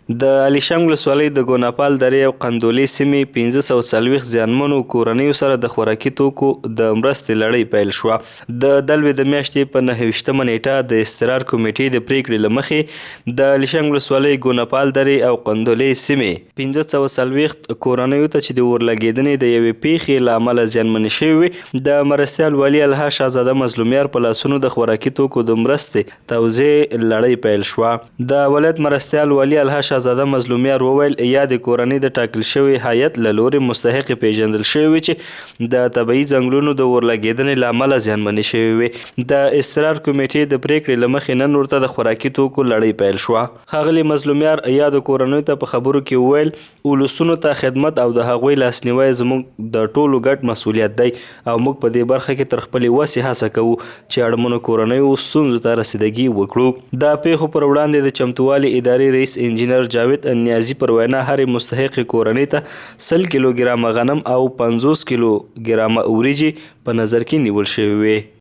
د علیشنګ ولسوالۍ د ګوناپال درې او قندولې سیمې 540 زیانمنو کورنیو سره د خوراکي توکو د مرستې لړۍ پیل شوه. د دلوې د میاشتې په 29مه نېټه د اضطرار کمېټې د پرېکړې له مخې د علیشنګ ولسوالۍ ګوناپال درې او قندولې سیمې 540 کورنیو ته چې د اورلګېدنې د یوې پېښې له امله زیانمنې شوې وې، د مرستیال والي الحاج شهزاده مظلومیار په لاسونو د خوراکي توکو د مرستې توزیع لړۍ پیل شوه. د ولایت مرستیال والي الحاج شهزاده مظلومیار وویل، یادې کورنۍ د ټاکل شوي هیئت له لورې مستحقې پېژندل شوې وې چې د طبعي ځنګلونو د اورلګېدنې له امله زیانمنې شوې وې. د اضطرار کمېټې د پرېکړې له مخې نن ورته د خوراکي توکو لړۍ پیل شوه. ښاغلي مظلومیار یادو کورنیو ته په خبرو کې وویل، ولسونو ته خدمت او د هغوی لاسنیوی زموږ د ټولو ګډ مسوولیت دی او موږ په دې برخه کې تر خپلې وسې هڅه کوو چې اړمنو کورنیو ستونزو ته رسیدګي وکړو. د پېښو پر وړاندې د چمتووالي ادارې رئیس انجینر جاوید نیازي پر وینا هرې مستحقې کورنۍ ته 100 کیلو ګرامه غنم او 50 کیلو ګرامه وریجې په نظر کې نیول شوې وې.